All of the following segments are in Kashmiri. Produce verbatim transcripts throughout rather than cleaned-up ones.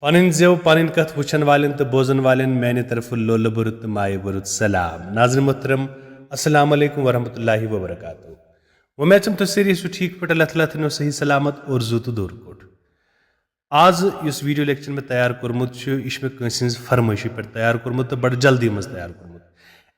پنٕنۍ زٮ۪و، پنٕنۍ کتھ وٕچھن والٮ۪ن تہٕ بوزن والٮ۪ن میانہِ طرفہٕ لولہٕ بوٚرُت تہٕ مایہِ بوٚرُت سلام۔ ناظرین محترم، السلام علیکم ورحمۃ اللہ وبرکاتہ۔ وۄمید چھم تُہۍ سٲری ٲسِو ٹھیٖک پٲٹھۍ، اللہ تعالیٰ تھٲینو صحیح سلامت اور زُو تہٕ دوٗر کوٚٹ۔ آز یُس ویڈیو لیکچر مےٚ تیار کوٚرمُت چھُ، یہِ چھُ مےٚ کٲنٛسہِ ہٕنٛزِ فرمٲیشہِ پٮ۪ٹھ تیار کوٚرمُت تہٕ بڑٕ جلدی منٛز تیار کوٚرمُت۔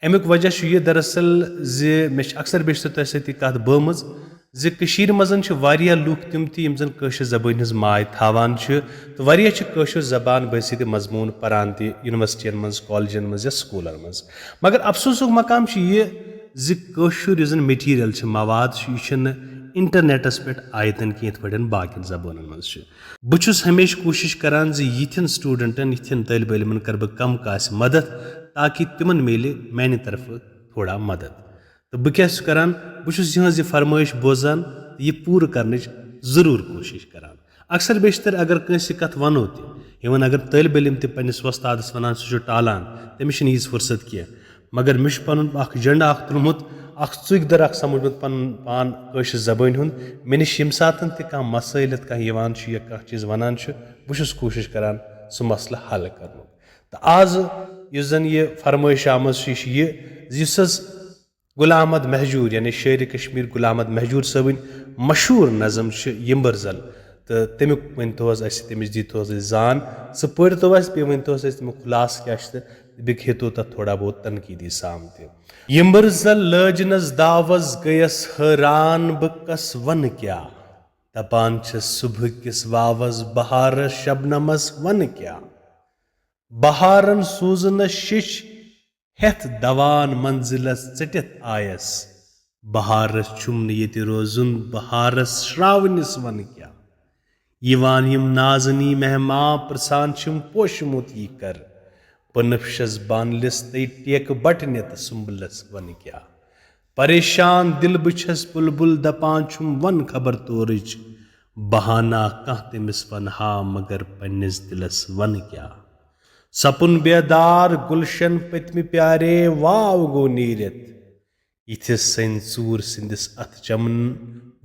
اَمیُک وجہ چھُ یہِ دراصل زِ مےٚ چھِ اکثر بیشتر تۄہہِ سۭتۍ یہِ کتھ بٲومٕژ زِ کٔشیٖرِ منٛز چھِ واریاہ لوٗکھ تِم تہِ یِم زن کٲشِر زبٲنۍ ہٕنٛز ماے تھاوان چھِ، تہٕ واریاہ چھِ کٲشُر زبان بٲسِتھ مضموٗن پران تہِ یونیورسٹین منٛز، کالجن منٛز یا سکوٗلن منٛز۔ مگر افسوسُک مقام چھُ یہِ زِ کٲشُر یُس زن مٹیریل چھُ، مواد چھُ، یہِ چھُنہٕ انٹرنیٹس پٮ۪ٹھ آیتن کینٛہہ یِتھ پٲٹھۍ باقین زبانن منٛز چھُ۔ بہٕ چھُس ہمیشہِ کوٗشِش کران زِ یِتھٮ۪ن سٹوڈنٹن، یِتھٮ۪ن طٲلبہِ علمن کرٕ بہٕ کم کاسہِ مدد، تاکہِ تِمن میلہِ میانہِ طرفہٕ تھوڑا مدد۔ تہٕ بہٕ کیٛاہ چھُس کران؟ بہٕ چھُس یِہٕنٛز یہِ فرمٲیش بوزان تہٕ یہِ پوٗرٕ کرنٕچ ضروٗر کوٗشِش کران۔ اکثر بیشتر اگر کٲنٛسہِ کتھ ونو تہِ، even اگر طٲلبہِ علم تہِ پننِس وۄستادس ونان، سُہ چھُ ٹالان، تٔمِس چھِنہٕ ییٖژ فرصت کینٛہہ۔ مگر مےٚ چھُ پنُن اکھ جنڈٕ اکھ تُلمُت، اکھ ژُکۍ دٔر اکھ سمجھمُت پنُن پان کٲشِر زبٲنۍ ہُنٛد۔ مےٚ نِش ییٚمہِ ساتن تہِ کانٛہہ مسٲیلت کانٛہہ یِوان چھُ یا کانٛہہ چیٖز ونان چھُ، بہٕ چھُس کوٗشِش کران سُہ مسلہٕ حل کرنُک۔ تہٕ آز یُس زن یہِ فرمٲیش آمٕژ چھِ، یہِ چھِ یہِ زِ یُس حظ غلام احمد مہجور، یعنی شٲعرِ کشمیر غلام احمد مہجور صٲبٕنۍ مشہوٗر نظم چھِ یمبرزل، تہٕ تمیُک ؤنۍ توہس اسہِ، تٔمِس دی توہس أسۍ زان، سُہ پٔرۍ تو اسہِ، بیٚیہِ ؤنۍ توہس أسۍ تمیُک خلاصہٕ کیٛاہ چھُ تہٕ بیٚیہِ ہیٚتو تتھ تھوڑا بہت تنقیٖدی سام تہِ۔ یمبرزل لٲجنس داوس گٔیس حٲران، بہٕ کس ونہٕ کیٛاہ؟ دپان چھس صبح کِس واوس، بہارس شبنمس ونہٕ کیٛاہ؟ بہارن سوٗزنس شِش ہٮ۪تھ دوان منزلس ژٔٹِتھ آیس۔ بہارس چھُم نہٕ ییٚتہِ روزُن، بہارس شراونِس ونہٕ کیٛاہ؟ یِوان یِم نازنی مہمان، پرژھان چھِم پوشمُت یہِ کر؟ بنفشس بانلِس تہٕ ٹیکہٕ بٹنہِ تہٕ سُمبلس ونہٕ کیٛاہ؟ پریشان دل بہٕ چھَس بلبل، دپان چھُم ون خبر تورٕچ بہانہ کانٛہہ، تٔمِس ونہٕ ہا مگر پننِس دلس ونہٕ کیٛاہ؟ سپُن بیدار گُلشن پٔتمہِ پیارے، واو گوٚو نیٖرِتھ۔ یِتھِس سٔنۍ ژوٗر سٕنٛدِس اَتھ چمن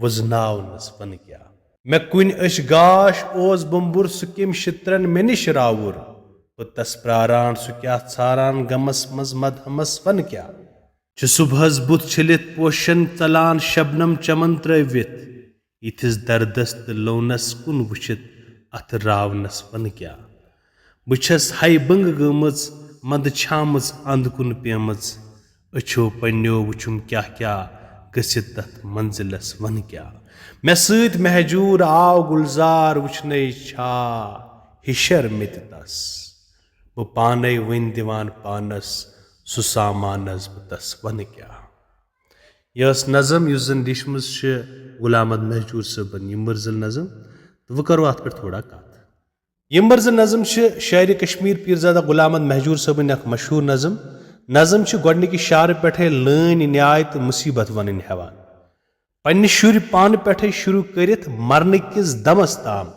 وُزناونس ونہٕ کیٛاہ؟ مےٚ کُنہِ أچھ گاش اوس بومبُر، سُہ کٔمۍ شِترن مےٚ نِش راوُر؟ بہٕ تس پراران، سُہ کیٛاہ ژھاران غمس منٛز مدہمس ونہٕ کیٛاہ؟ چھُ صبحس بُتھ چھٔلِتھ پوشن ژلان شبنم چمن ترٲوِتھ۔ یِتھِس دردس تہٕ لونس کُن وٕچھِتھ اَتھ راونس ونہٕ کیٛاہ؟ بہٕ چھَس ہَے بنٛگہٕ گٔمٕژ، منٛدٕ چھامٕژ، اَنٛد کُن پیمٕژ۔ أچھو پنٛنیو وٕچھُم کیٛاہ کیٛاہ گٔژھِتھ تَتھ منزِلَس وَنہٕ کیٛاہ۔ مےٚ سۭتۍ مہجوٗر آو گُلزار وٕچھنَے چھا ہِشر مےٚ تہِ تَس۔ بہٕ پانَے وٕنۍ دِوان پانَس سُہ سامانَس بہٕ تَس وَنہٕ کیٛاہ۔ یہِ ٲس نظم یُس زَن لیٖچھمٕژ چھِ غلام احمد مہجوٗر صٲبَن، یِمبٕرزٕل نظم۔ تہٕ وۄنۍ کَرو اَتھ پٮ۪ٹھ تھوڑا کَتھ۔ یِمبٕرزٕ نظم چھِ شاعرِ کشمیر پیٖرزادہ غلام احمد مہجوٗر صٲبٕنۍ اکھ مشہوٗر نظم۔ نظم چھِ گۄڈٕنِکہِ شعرٕ پٮ۪ٹھے لٲنۍ نیاے تہٕ مُصیٖبت ونٕنۍ ہٮ۪وان۔ پننہِ شُرۍ پانہٕ پٮ۪ٹھے شروع کٔرِتھ مرنہٕ کِس دمس تام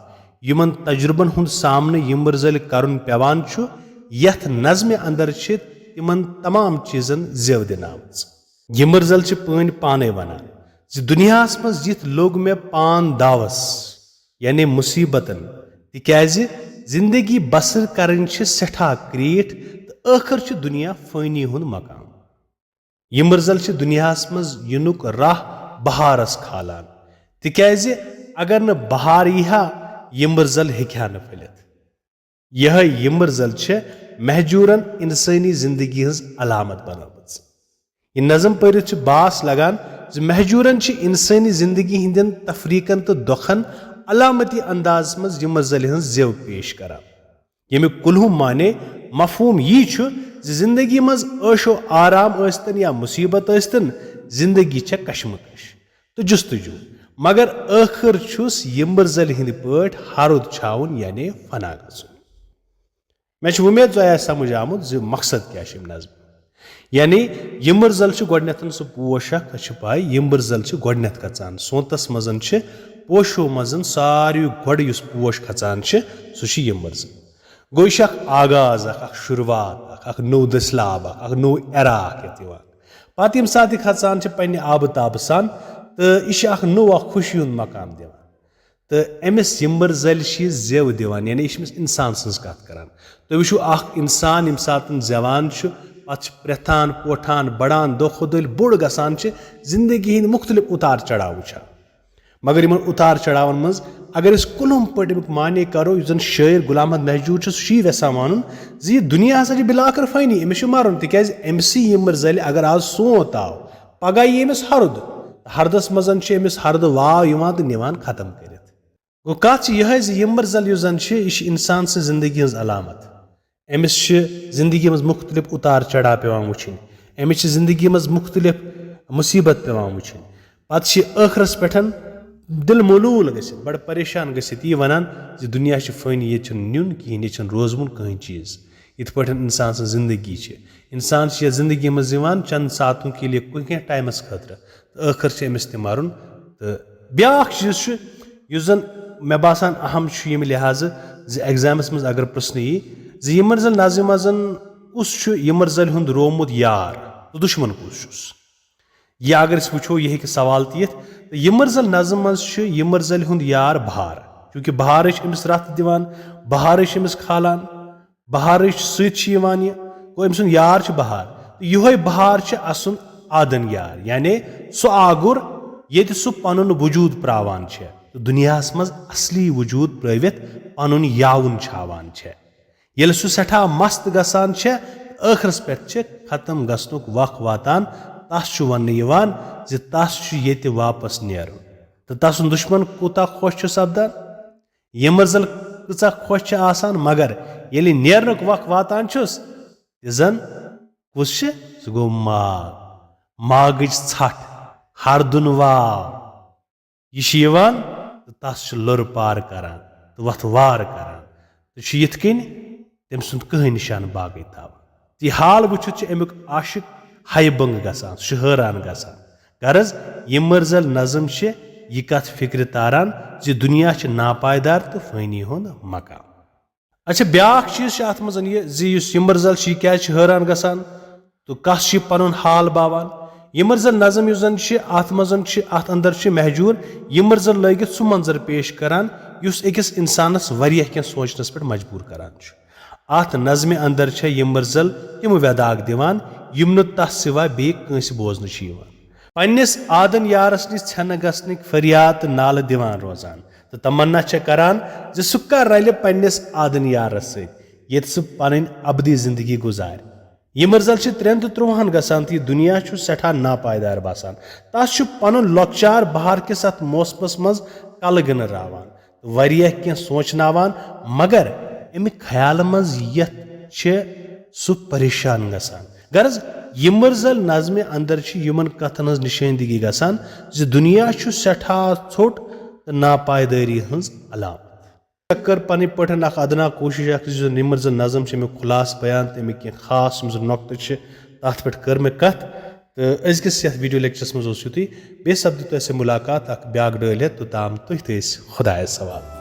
یِمن تجرُبن ہُنٛد سامنہٕ یِمبٕرزٕلۍ کرُن پٮ۪وان چھُ، یتھ نظمہِ اندر چھِ تِمن تمام چیٖزن زٮ۪و دِنہٕ آمٕژ۔ یِمبٕرزٕل چھِ پٲنۍ پانے ونان زِ دُنیاہس منٛز یِتھ لوٚگ مےٚ پان داوس، یعنی مُصیٖبتن، تِکیازِ زندگی بسر کرٕنۍ چھِ سٮ۪ٹھاہ کریٖٹھ تہٕ ٲخٕر چھُ دُنیا فٲنی ہُنٛد مقام۔ یِمبٕرزٕل چھِ دُنیاہس منٛز یِنُک راہ بہارس کھالان، تِکیازِ اگر نہٕ بہار یی ہا، یِمبٕرزٕل ہیٚکہِ ہا نہٕ پھٔلِتھ۔ یِہے یِمبٕرزٕل چھِ مہجوٗرن انسٲنی زندگی ہٕنٛز علامت بنٲومٕژ۔ یہِ نظم پٔرِتھ چھُ باس لگان زِ مہجوٗرن چھِ انسٲنی زندگی ہٕنٛدٮ۪ن تفریقن تہٕ دۄکھن علامتی اندازس منٛز یِمبٕرزٕلہِ ہٕنٛز زٮ۪و پیش کران، ییٚمیُک کُلہُم معنی مفہوم یی چھُ زِ زندگی منٛز عٲش و آرام ٲسۍتن یا مُصیٖبت ٲسۍتن، زندگی چھےٚ کشمکش تہٕ جستجو، مگر ٲخٕر چھُس یِمبٕرزٕلہِ ہٕنٛدِ پٲٹھۍ ہرُد چھاوُن، یعنی فنا گژھُن۔ مےٚ چھِ وۄمید تۄہہِ آسہِ سمجھ آمُت زِ مقصد کیٛاہ چھُ اَمہِ نظمہِ۔ یعنی یِمبٕرزٕل چھُ گۄڈٕنٮ۪تھ سُہ پوش اکھ، أسۍ چھِ پاے یِمبٕرزٕل چھِ گۄڈٕنٮ۪تھ کھژان، سونتس منٛز چھِ پوشو منٛز ساروی گۄڈٕ یُس پوش کھژان چھِ، سُہ چھُ یِمبٕرزٕل۔ گوٚو یہِ چھُ اکھ آغاز اکھ، اکھ شروٗعات اکھ، اکھ نوٚو دٔسلاب اکھ، اکھ نوٚو ایرا اکھ یتھ یِوان۔ پتہٕ ییٚمہِ ساتہٕ یہِ کھژان چھِ پننہِ آبہٕ تابہٕ سان، تہٕ یہِ چھِ اکھ نوٚو اکھ خوشی ہُنٛد مقام دِوان۔ تہٕ أمِس یِمبٕر زَلہِ چھِ یہِ زٮ۪و دِوان، یعنی یہِ چھِ أمِس اِنسان سٕنٛز کَتھ کَران۔ تُہۍ وٕچھِو، اَکھ اِنسان ییٚمہِ ساتہٕ زٮ۪وان چھُ، پَتہٕ چھُ پرٛٮ۪تھان پوٹھان بَڑان، دۄہ کھۄتہٕ دۄہ ییٚلہِ بوٚڑ گژھان چھِ، زِندگی ہِنٛدۍ مُختلِف اُتار چڑاو وٕچھان۔ مگر یِمَن اُتار چڑاوَن منٛز اگر أسۍ کُلُم پٲٹھۍ اَمیُک معنی کَرو، یُس زَن شٲعر غلام احمد مہجوٗر چھُ، سُہ چھُ یی یَژھان وَنُن زِ یہِ دُنیا ہسا چھُ بِلاخر فٲنی، أمِس چھُ مَرُن، تِکیٛازِ أمۍ سٕے یِمبٕر زَلہِ اگر آز سونٛت آو، پَگاہ یی أمِس ہَرُد، ہَردَس منٛز چھِ أمِس ہَردٕ واو یِوان تہٕ نِوان ختم کٔرِتھ۔ گوٚو، کَتھ چھِ یِہے زِ یِمبٕر زَل یُس زَن چھِ، یہِ چھِ اِنسان سٕنٛز زِندگی ہٕنٛز علامت۔ أمِس چھِ زِندگی منٛز مُختٔلِف اُتار چڑاو پٮ۪وان وٕچھِنۍ، أمِس چھِ زِندگی منٛز مُختٔلِف مُصیٖبت پٮ۪وان وٕچھِنۍ۔ پَتہٕ چھِ ٲخرَس پٮ۪ٹھ دِل ملوٗل گٔژھِتھ، بَڑٕ پریشان گٔژھِتھ یی وَنان زِ دُنیا چھُ فٲنی، ییٚتہِ چھُنہٕ نیُن کِہیٖنۍ، ییٚتہِ چھُنہٕ روزوُن کٕہٕنۍ چیٖز۔ یِتھ پٲٹھۍ اِنسان سٕنٛز زِندگی چھِ، اِنسان چھِ یَتھ زِندگی منٛز یِوان چند ساعتوں کے لیے، کُنہِ کینٛہہ ٹایمَس خٲطرٕ، تہٕ ٲخٕر چھِ أمِس تہِ مَرُن۔ تہٕ بیٛاکھ چیٖز چھُ، یُس زَن مےٚ باسان اَہَم چھُ ییٚمہِ لحاظہٕ زِ ایگزامَس منٛز اگر پرٛژھنہٕ یی زِ یِمبٕر زَل نظمہِ منٛز کُس چھُ یِمبٕر زَلہِ ہُنٛد روومُت یار تہٕ دُشمَن کُس چھُس، یا اگر أسۍ وٕچھو، یہِ ہیٚکہِ سوال تہِ یِتھ۔ تہٕ یِمبٕر زَل نظمہِ منٛز چھُ یِمبٕر زَلہِ ہُنٛد یار بہار، چوٗنٛکہِ بہارٕے چھِ أمِس رَتھ دِوان، بہارٕے چھِ أمِس کھالان، بہارٕچ سۭتۍ چھِ یِوان یہِ، گوٚو أمۍ سُنٛد یار چھُ بہار۔ تہٕ یِہوٚے بہار چھُ اَسُن آدن یار، یعنی سُہ آگُر ییٚتہِ سُہ پَنُن وجوٗد پراوان چھِ تہٕ دُنیاہَس منٛز اَصلی وجوٗد پرٲوِتھ پَنُن یاوُن چھاوان چھِ۔ ییٚلہِ سُہ سٮ۪ٹھاہ مست گژھان چھِ، ٲخرَس پٮ۪ٹھ چھِ ختم گژھنُک وق واتان، تَس چھُ وَننہٕ یِوان زِ تَس چھُ ییٚتہِ واپس نیرُن۔ تہٕ تَسُنٛد دُشمَن کوٗتاہ خۄش چھُ سپدان، یِمبٕر زَل کۭژاہ خۄش چھِ آسان، مگر ییٚلہِ نیرنُک وق واتان چھُس، تہِ زَن کُس چھِ؟ سُہ گوٚو ماگ، ماگٕچ ژھٹھ، ہردُن واو۔ یہِ چھِ یِوان تہٕ تَس چھِ لٔر پار کران تہٕ وَتھ وار کران۔ تہٕ چھُ یِتھ کٔنۍ تٔمۍ سُنٛد کٕہٕنۍ نِشان باقٕے تھاوان۔ تہٕ یہِ حال وٕچھِتھ چھُ اَمیُک عاشق ہایہِ بنٛگ گژھان، سُہ چھُ حٲران گژھان۔ غرض، یِمبٕر زَل نظم چھِ یہِ کَتھ فِکرِ تاران زِ دُنیا چھِ ناپایدار تہٕ فٲنی ہُنٛد مقام۔ اچھا، بیٛاکھ چیٖز چھُ اَتھ منٛز یہِ زِ یُس یِمبٕر زَل چھُ، یہِ کیٛازِ چھُ حٲران گژھان تہٕ کَس چھُ یہِ پَنُن حال باوان؟ یِمبٕر زَل نظم یُس زَن چھِ، اَتھ منٛز چھِ، اَتھ اندر چھِ مہجوٗر یِمبٕر زَل لٲگِتھ سُہ منظر پیش کران، یُس أکِس اِنسانَس واریاہ کینٛہہ سونٛچنَس پٮ۪ٹھ مجبوٗر کران چھُ۔ اَتھ نظمہِ اندر چھےٚ یِمبٕر زَل تِم وٮ۪داکھ دِوان، یِم نہٕ تَس سِوا بیٚیہِ کٲنٛسہِ بوزنہٕ چھِ یِوان۔ پننِس آدن یارس نِش ژھٮ۪نہٕ گژھنٕکۍ فریاد تہٕ نالہٕ دِوان روزان تہٕ تمنا چھےٚ کران زِ سُہ کر رلہِ پننِس آدن یارس سۭتۍ، ییٚتہِ سُہ پنٕنۍ ابدی زندگی گُزارِ۔ یِمبٕر زَل چھِ ترٛٮ۪ن تہٕ ترٛۆہَن گژھان تہٕ یہِ دُنیا چھُ سٮ۪ٹھاہ ناپایدار باسان۔ تَس چھُ پنُن لۄکچار بہار کِس اَتھ موسمس منٛز کلہٕ گنہٕ راوان۔ واریاہ کینٛہہ سونٛچناوان، مگر اَمہِ خیالہٕ منٛز یَتھ چھِ سُہ پریشان گژھان۔ غرض، یِمبٕر زَل نظمہِ اندر چھِ یِمن کتھن ہٕنٛز نِشٲندگی گژھان زِ دُنیا چھُ سٮ۪ٹھاہ ژھوٚٹ تہٕ ناپایدٲری ہٕنٛز علامت۔ مےٚ کٔر پنٕنۍ پٲٹھۍ اکھ ادنا کوٗشش اکھ، یُس زن یِمبٕر زَل نظم چھِ، اَمیُک خلاصہٕ بیان تہٕ اَمِکۍ کینٛہہ خاص یِم زن نۄقطہٕ چھِ، تتھ پٮ۪ٹھ کٔر مےٚ کتھ۔ تہٕ أزکِس یتھ ویڈیو لیکچرس منٛز اوس یُتُے۔ بیٚیہِ سپدِ تۄہہِ سۭتۍ مُلاقات اکھ بیاکھ ڈٲلۍ ہٮ۪تھ، توٚتام تُہۍ تہٕ أسۍ خۄدایس حوالہٕ۔